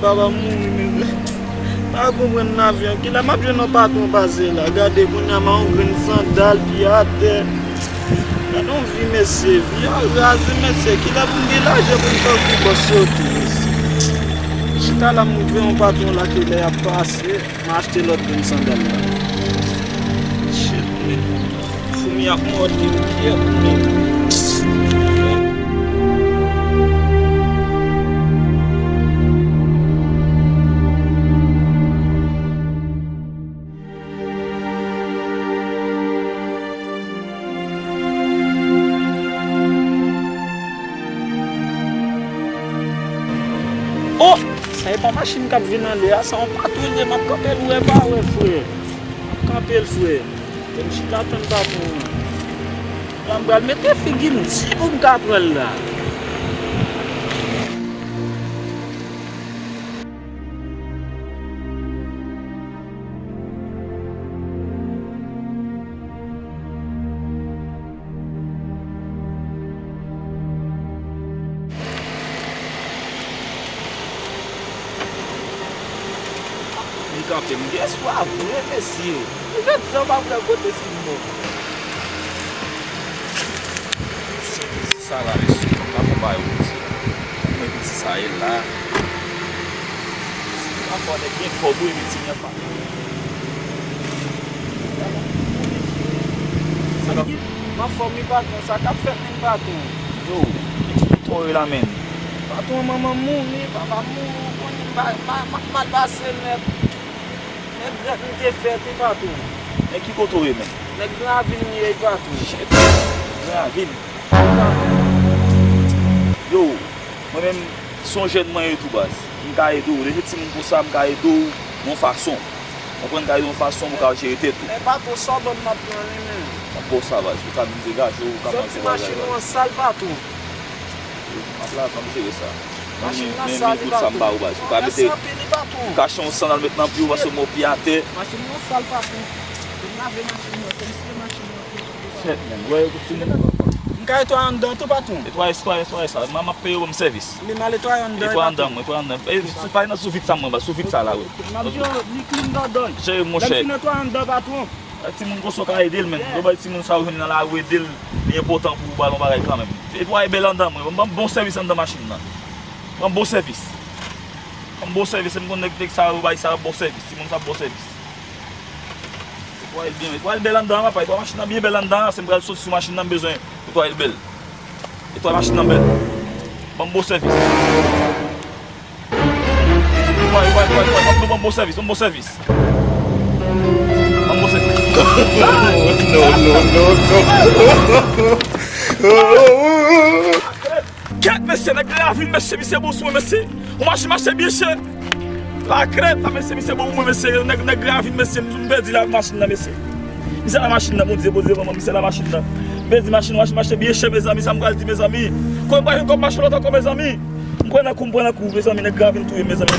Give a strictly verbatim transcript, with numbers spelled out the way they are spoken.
Papa mouri, men pa konprann lavi an. Kilè m ap jwenn yon patwon pase la? Gade, kounye a, m a yon grenn sandal, pye atè. Gade yon vi, mesye. Vi an raz, wi, mesye. Kilè pou m gen lajan pou m fè gwo bòs yo tou, mesye? Chita la, m rive yon patwon la, kilè y ap pase. M achte lòt grenn sandal la. Shit, men. Foumi ap mòde m pyè, men. Oh! Sa e pa machin k ap vin anlè a, sa yon patwon l ye, m ap kanpe l, ou wè pa wè, frè. M ap kanpe l, frè. Fè m chita tann patwon an. La m pral mete figi m di pou m ka pran l la. Li kanpe, m gen espwa vre, mesye. Li fè di w pa vle kote si m bon. Se piti sa la, mesye. M pa fon bagay pou piti. Mwen piti sa ye la. Se pa fò nèg gen kòb wi, men ti nèg pa. Sa k ap fèt? M anfòm wi patwon, sa k ap fèt menm patwon? Yo, ki kote w ye la menm? Patwon, manman m mouri, papa m mouri, ou konnen m pa, m pa, m ap mal pase nèt. Nèg grèt m te fèt wi patwon. Nèg ki kote w ye menm? Nèg Gran Ravin m ye wi patwon. Shit, Gran Ravin. Yo, mwen menm, se yon jèn mwen ye tou baz. M ka ede w. Lè se timoun konsa, m ka ede w yon fason. Konprann, m ka ede w yon fason pou w ka jere tèt ou. Men patwon, sa w ban m m ap pran li menm. M ap ba w sa baz. Ou ka vin degaje w, ou ka manje bagay baz. Soti machin ou an sal patwon. M ap la, m ap jere sa. Machin nan sal wi patwon. Ou ka mete, ou ka achte yon sandal met nan pye w paske w pye atè. Machin nan sal patwon. Vin lave machin nan, fè m siye machin nan. Shit, man. Wè, yo kout timoun. M ka netwaye anndan tou, patwon? Netwaye, netwaye, netwaye sa. M, m ap peye w, ban m sèvis. Men m al netwaye anndan, patwon. Netwaye anndan, netwaye anndan. E, sou, pa nan sou vit sa, mwen, ba, sou vit sa la, wi. M ap di w, li klin dòdòy. Jere, monchè. Lè m fin netwaye anndan, patwon. Timoun konsa w ka ede l, men. Yo bay timoun sa yo jwenn nan lari, ede l, li enpòtan pou w ba l yon bagay kanmenm. Netwaye bèl anndan, mwen. Ban m bon sèvis anndan machin nan. Ban m bon sèvis. Ban m bon sèvis, m konn nèg, nèg sa yo bay sa yo bon sèvis. Timoun sa bon sèvis. Netwaye l byen, netwaye l bèl anndan an, papa. Netwaye machin nan byen bèl anndan an. Se m pral soti sou machin nan, m bezwen netwaye l bèl. Netwaye machin nan bèl. Ban m bon sèvis. Netwaye, netwaye, netwaye, netwaye. Ban m, ban m bon sèvis, ban m bon sèvis. Ban m bon sèvis. No, no, no, no. Kèt, mesye, nèg Gran Ravin, mesye, misye bon sou mwen, mesye. Yon machin m achte byen chè. Lakrèt la, mesye, misye bon pou mwen, mesye. Nèg, nèg Gran Ravin, mesye, m, m pèdi lavi machin nan, mesye. Misye la machin nan, Bondye, Bondye, manman, misye la machin nan. M pèdi machin, machin m achte byen chè, mezanmi, sa m pral di, mezanmi. Kòm m pa jwenn kòb machin lòt ankò, mezanmi. M pran nan kou, m pran nan kou, mezanmi, nèg Gran Ravin touye m, mezanmi.